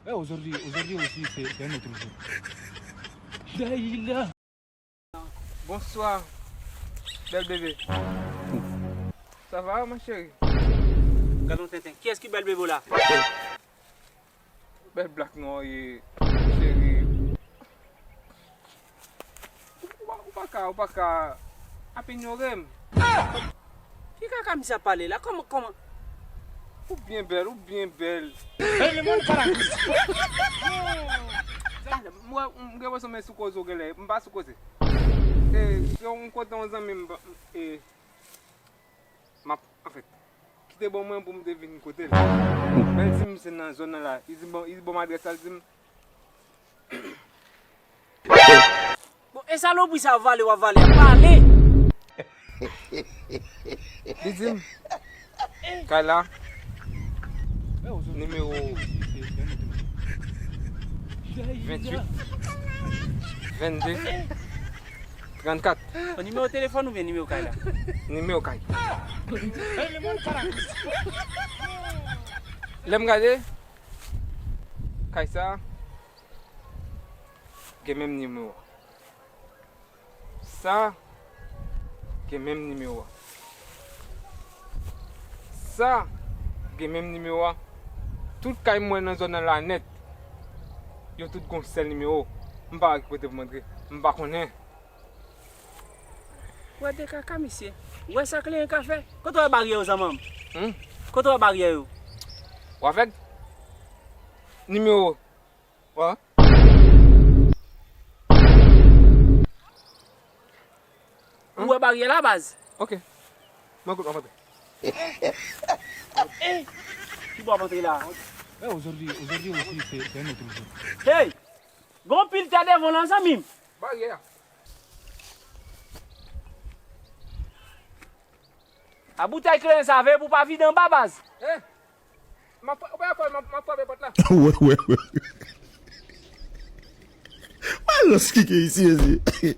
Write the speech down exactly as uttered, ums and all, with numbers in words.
Eh, aujourd'hui, aujourd'hui aussi, c'est, c'est un autre jour. Dayila. Bonswa, bèl bebe. Sa va, ma cheri? Gad yon tenten. Kiyès ki bèl bebe w la? Bèl blak nwa w ye, cheri. Ou, ou pa, ou pa ka, ou pa ka ap inyore m. Ki kaka misye ap pale la? Kòman, kòman? Ou byen bèl, ou byen bèl. Mwen, m gen enpresyon men sou koze w genlè, m pa sou koze. E, se yon kote yon zanmi m, e, m ap, anfèt, ki te ban mwen pou m te vin kote l. Men l di m se nan zòn nan la. Li di m, bon, li ban m adrès la, li di m, Bon, e salopri sa w vale, w ap vale a, pale! Li di m, kay la, nimewo venntuit, vennde, trannkat. Bon, nimewo telefòn oubyen nimewo kay la? Nimewo kay. Lè m gade, kay sa gen menm nimewo a. Sa gen menm nimewo a. Sa gen menm nimewo a. Tout kay mwen nan zòn nan la nèt, yo tout gon sèl nimewo. M pa wè ki kote pou m antre. M pa konnen. Wè de kaka, mesye. Wè sa kleren ka fè? Kote w wè baryè yo, zanmanm? Hmm? Kote w wè baryè yo? W avèg? Nimewo. Wè. Ou wè baryè la, baz? Ok. Mwen kote w ap antre. Eh! Ki bò w ap antre la? Eh, aujourd'hui, aujourd'hui aussi, c'est, c'est un autre jour. Hey! Gon pil tè devan w la, zanmi m. Baryè a. A boutèy kleren sa veye pou pa vide anba, baz. Eh! M ap, ou pa wè m ap, m ap frape pòt la. Wè, wè, wè. Malans ki gen isi, mesye.